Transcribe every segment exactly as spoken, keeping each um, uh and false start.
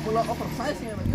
Kalau oversize ya, Mas.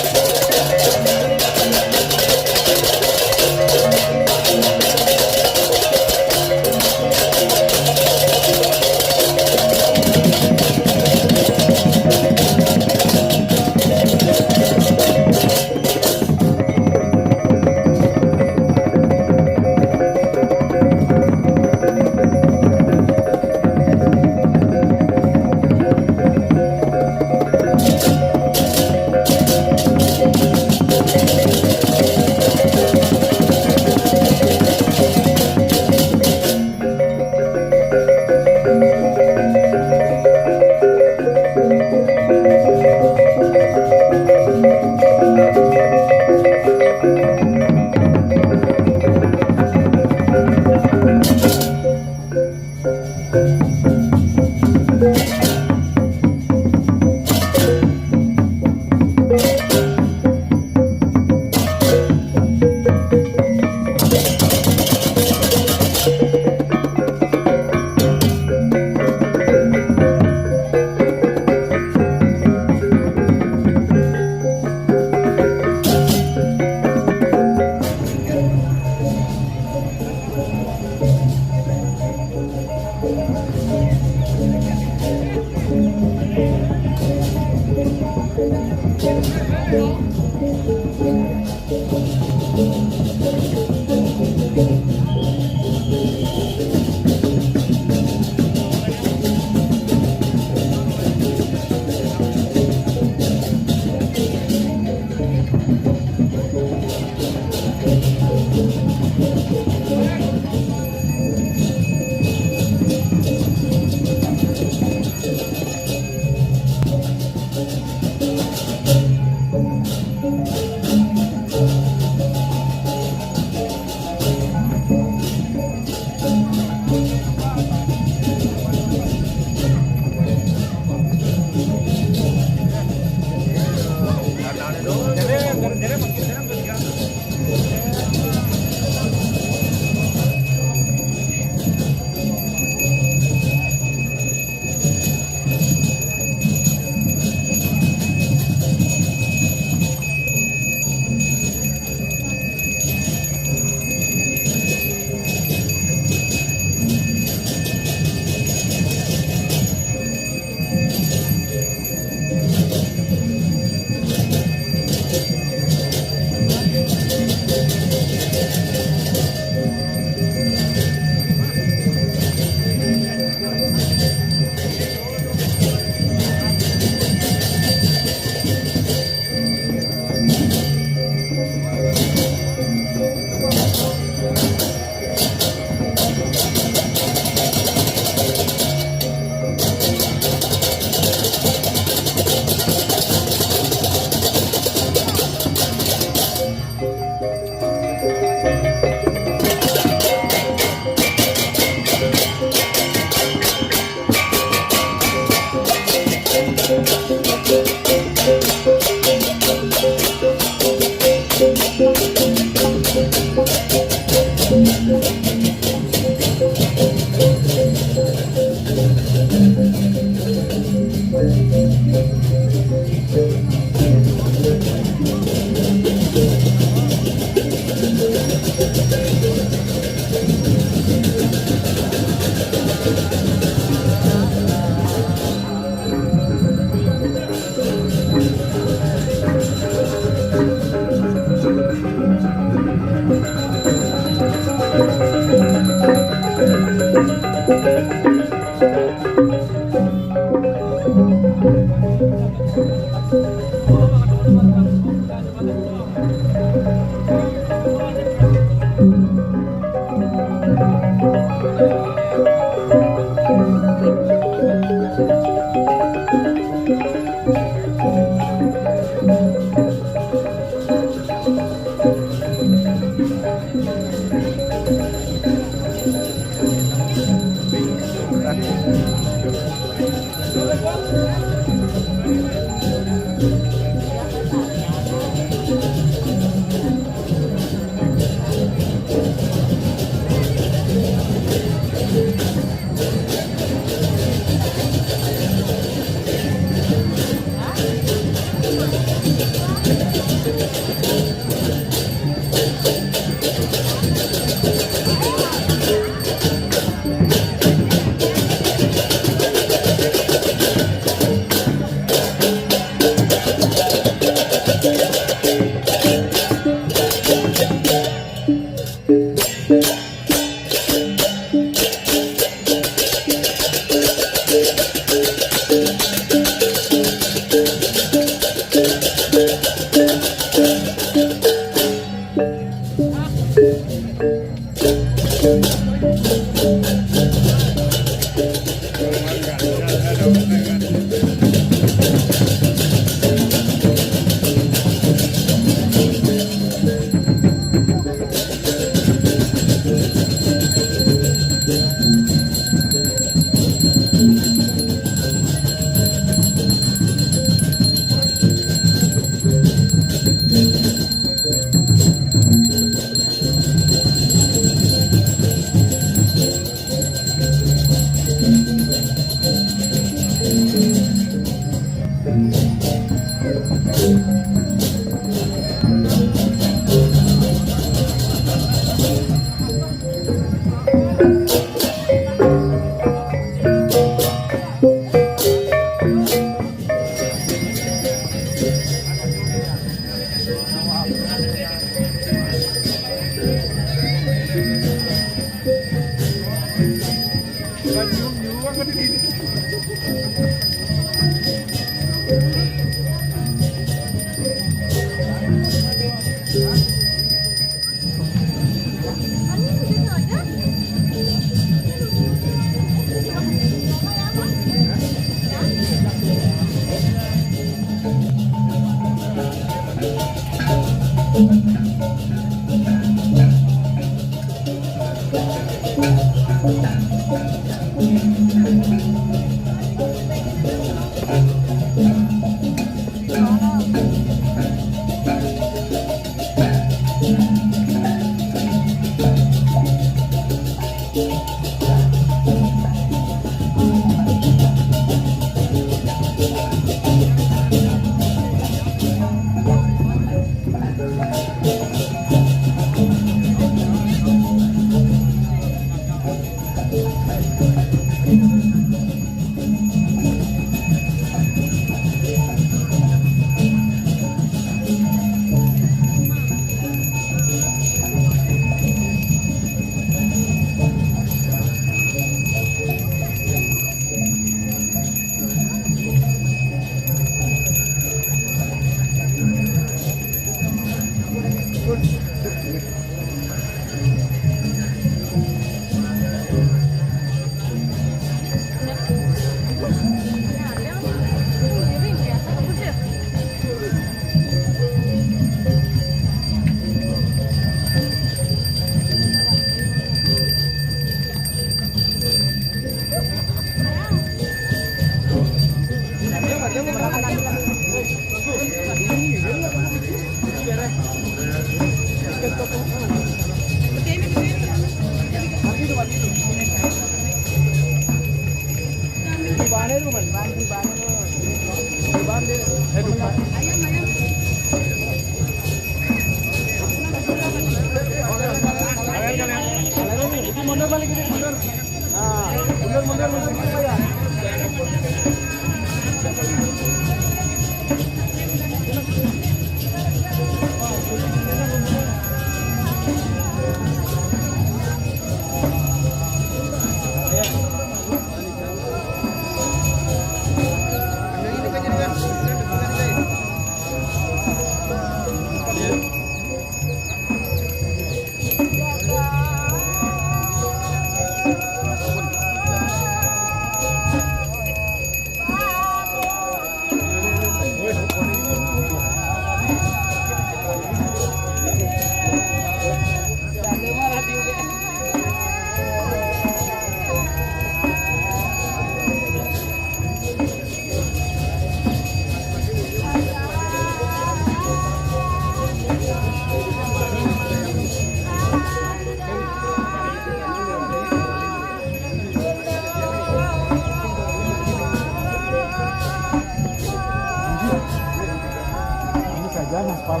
Ini saja, Mas Pal.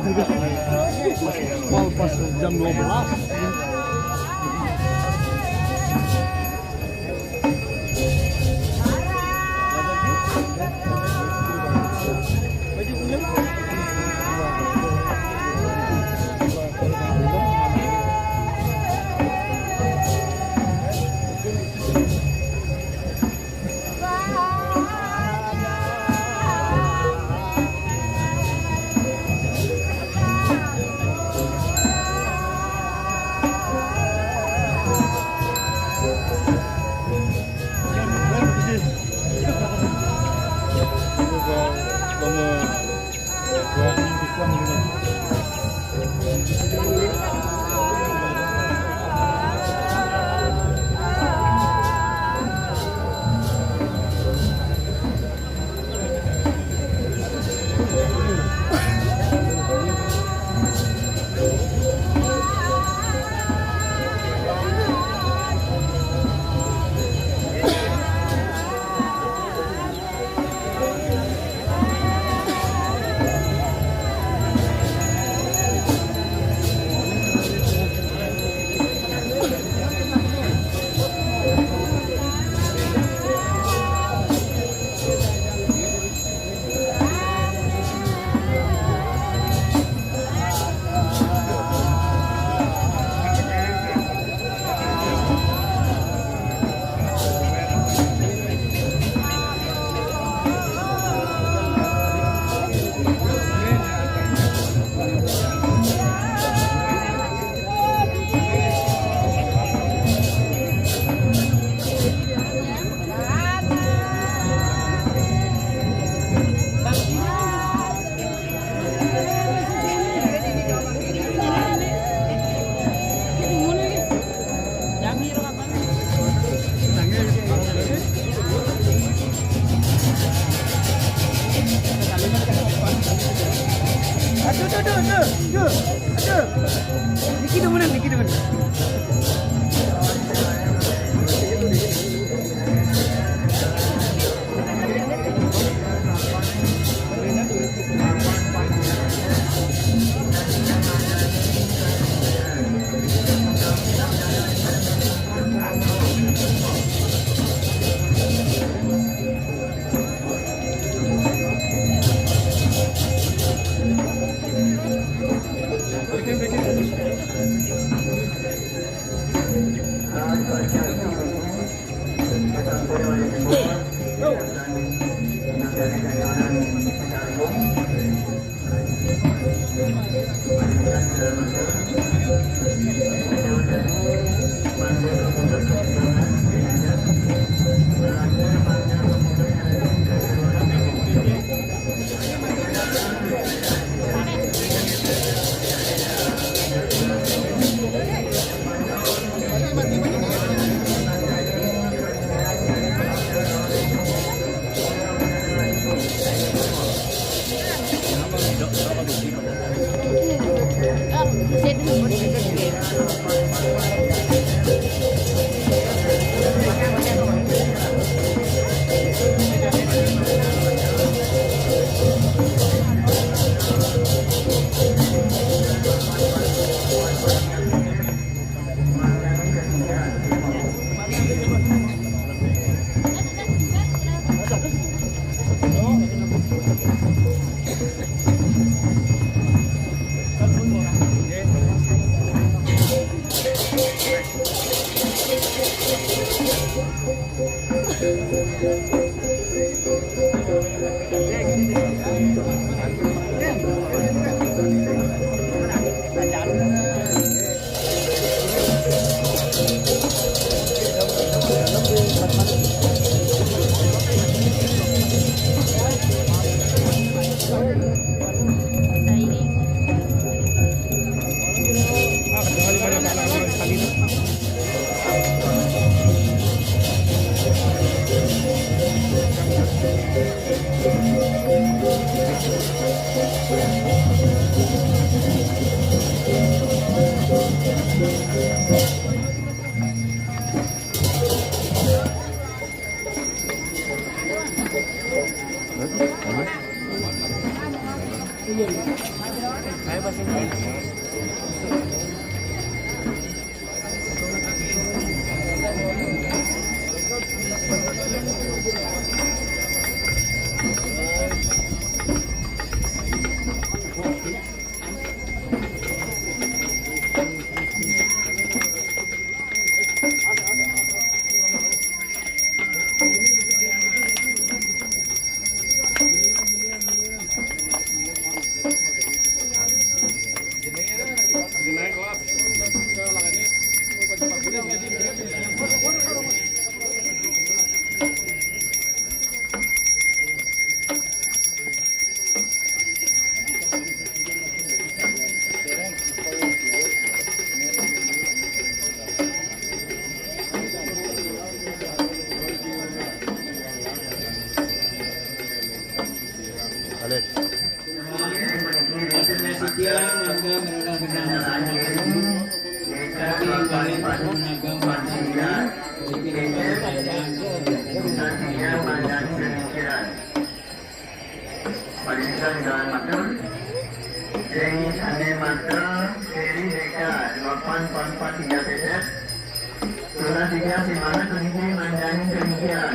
Mas Pal pas jam dua belas. Aduh, aduh, aduh. Niki temenan, niki temenan. Panjang jalan matur. Sing ane matur, seri D K delapan empat tiga P Z. Tulah tiga di mana kunci manjani demikian.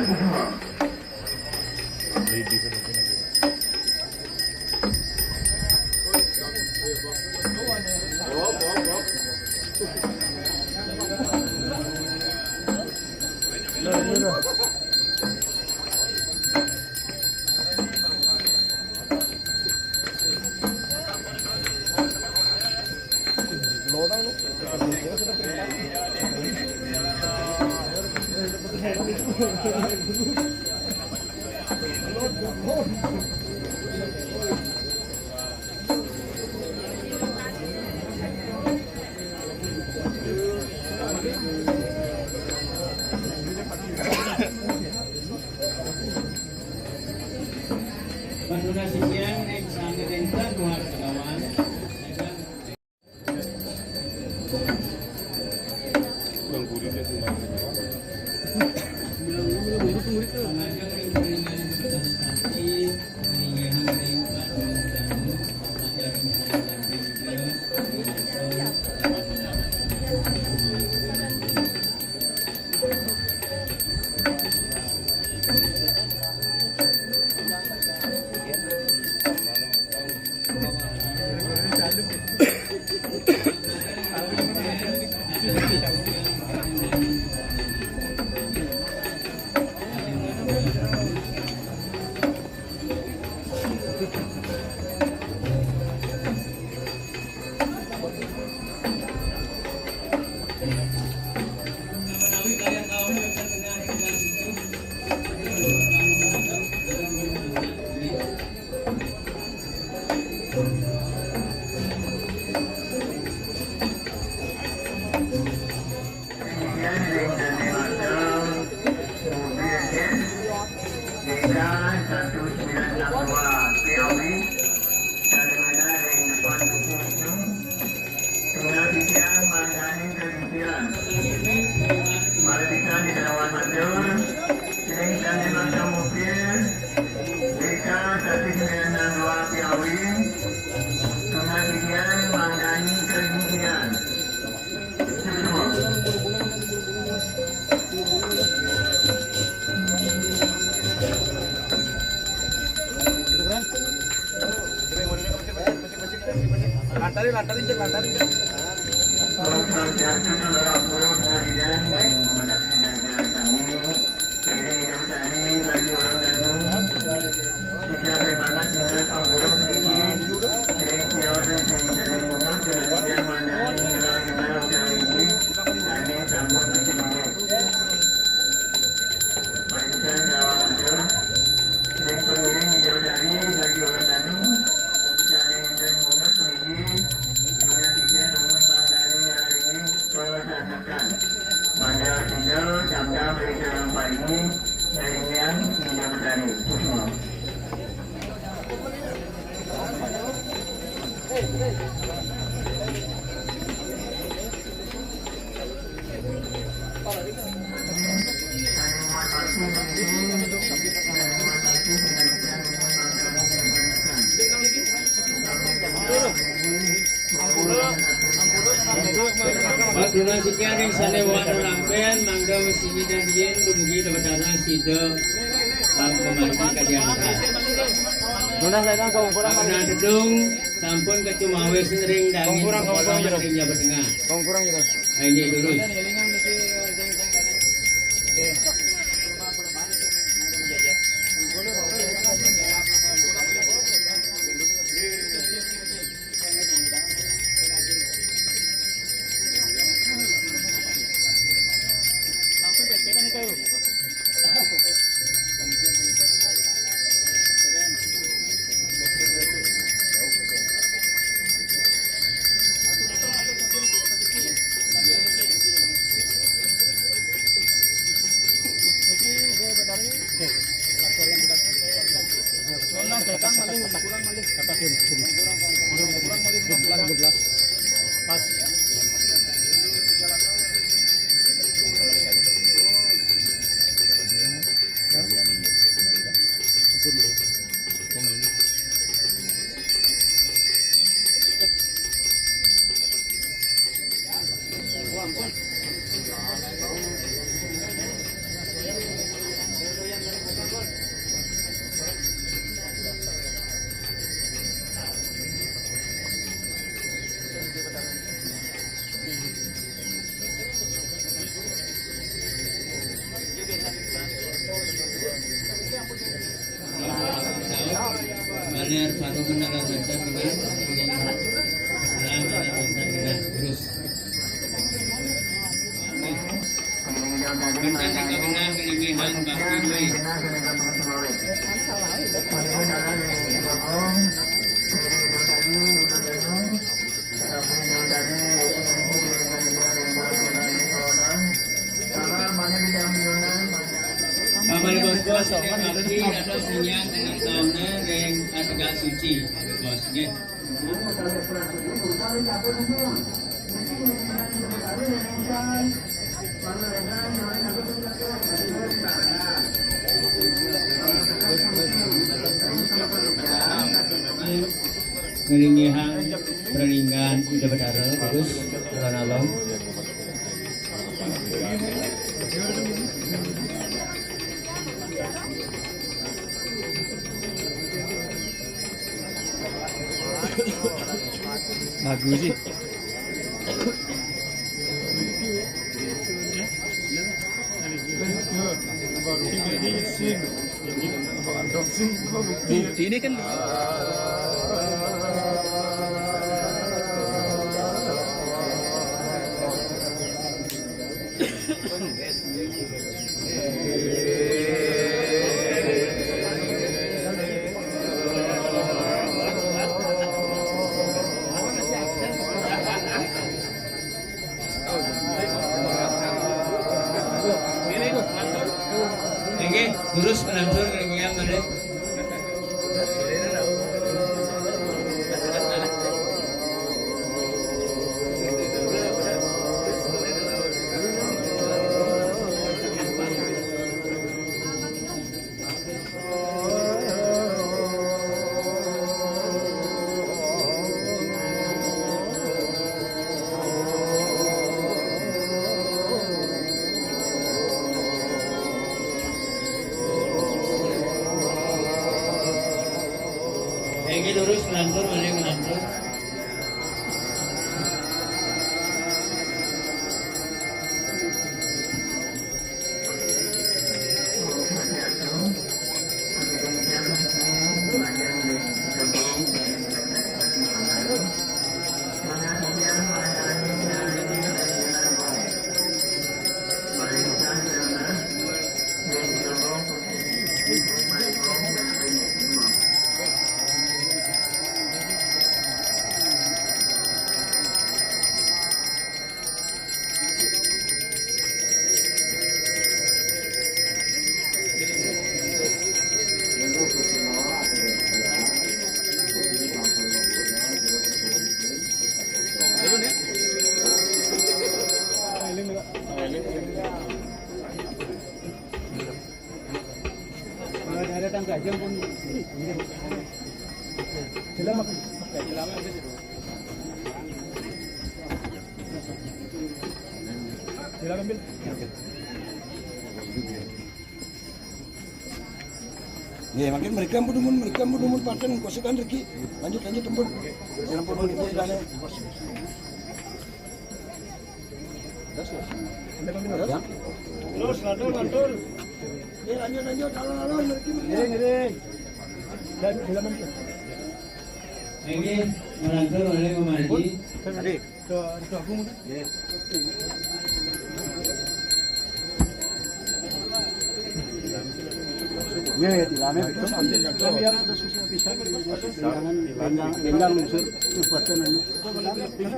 Menuna siang, eh, sangat entar buat kawan. Tunggal titiang mangganing kagigilan. Malatisan di dawan matur, sing kami matur mupir, Deka satu sembilan enam dua Piawi, tunggal titiang mangganing kagigilan. Lantarin, lantarin, Cek, lantarin, Cek. Mangga sida jamda mereka yang paling dari yang tidak berani. Kusuma. Padunung sekian ring sane wau rampén, mangga sida riyin dumugi Ida Betara sida pangkemati kadiangka. Nunas lainang kongkuran. Abana dedung sampun kacumawis ring dangin kongkuran, kongkuran, kongkuran, ring Jawa Tengah. Kongkuran, kongkuran. Inggih, durus. Maler baru kenalan bentar, kenal. Kenalan bentar, kenal. Terus. Bentar, kenal, kelingihan, bakti, duit. Bapak Ibu sekalian, abdi dados nyinyang dengan kaumnya ring ategal suci. Bos, nggih. Ngelingihang Praninggan Ida Betara, terus alon-alon. Lagu sih. Bukti ini kan. Inggih, terus melantur kalian mari. Inggih, lurus, melantur, malih melantur. Silakan, Bil. Nggih, mangkin mereka pun dumun, mereka pun dumun paten kosekan riki. Lanjut, lanjut, tempun. Jangan pun dumun, ya. Terus, lanjut, lanjut. Nggih, lanjut, lanjut, alon-alon, mriki, mriki. Nggih, nggih. Dan, silakan. Nggih, melantur oleh Pak Marji. Tadi, ke Ratu Agung, kan? Nggih. Nggih, ya, tilane betul, ambil. Kan biar ada susah pisan, jangan bendang, bendang lungsur, terus baca, anu.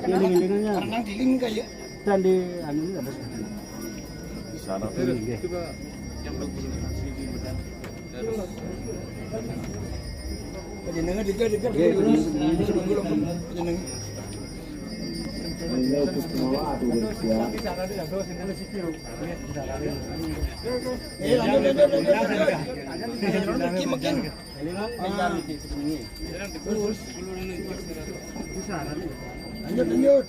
Eling-elingannya. Karena diling kayak Dan di anu ini ada. Di sana tuh. Nggih. Panjenengan dikit, dikit, nggih, dikit, dikit, dikit, panjenengan. Eh, lanjut, lanjut, lanjut, lanjut. Makin, makin. Lanjut, lanjut. Lanjut, lanjut.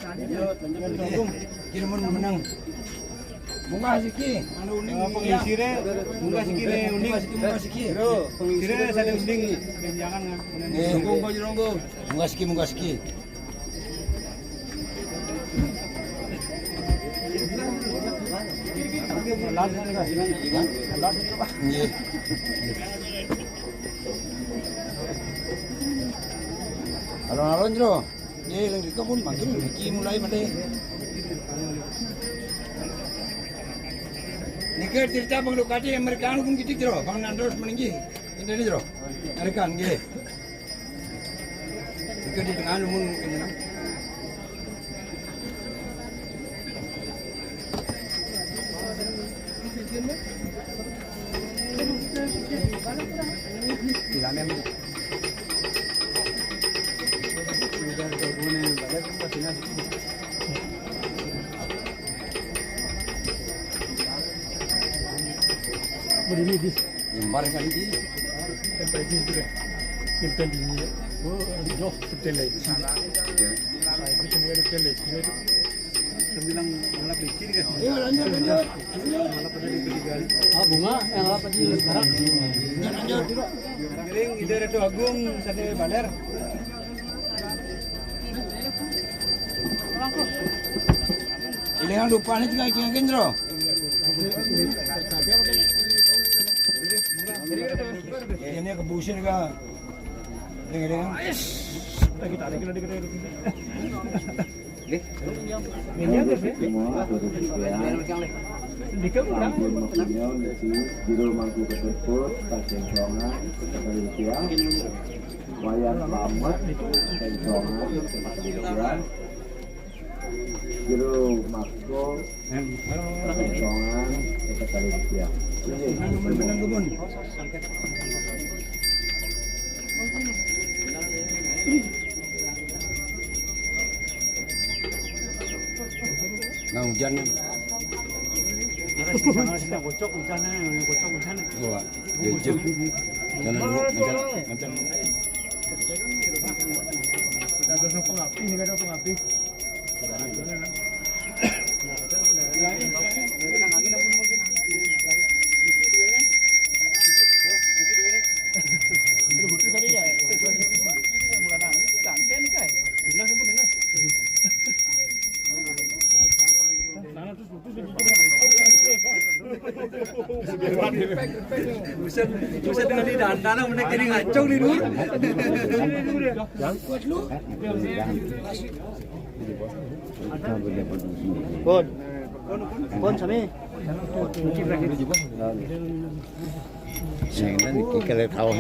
Kira mun menang. Munggah siki, anu uning. Oh, pengisire, munggah siki ne, uning. Munggah siki, munggah siki. Bro, pengisire sane uning. Jangan. Eh, ronggo, ronggo. Munggah siki, munggah siki. Nggih. Alon-alon, Jero. Nggih, ring rika pun mangkin niki mulai malih. Nika cerita Bang Lukadi Amerika pun gitu, Jero. Bang Nandos meninggi. Ini, Jero. Amerika nggih. Nika di tengah lumun kene. Ilanem. Berdiri di. Nyembar kan iki. Sampai di itu deh. Kita di. Oh, jauh betul lagi. Salah. Nah, itu sembilan belas. Sembilan malah licin kan? Ayo, lanjut, lanjut. Lanjut. Malah pada di ketiga. Ah, bunga yang apa di sekarang? Lanjut, lanjut. Miring, ide Ratu Agung, sate baler. Ini yang lupa nih, tinggal tinggal gendro. Ini kebusin ka. Ding, ding. Ampun, maklumnya, niki jero mangku keturpun, kacencongan, sekali rupiah. Wayan Slamet, kacencongan, sekali rupiah. Jero Masko, kacencongan, sekali rupiah. Nah, hujan. Gocok hujan, gocok hujan. Wah, gejek. Jalan dulu, macam, macam. Ada pengabdi, ini ada pengabdi. Buset, buset, kali dandan, mana kini ngacau di dulu. Pun. Pun, sami. Sing kan iki kele tau.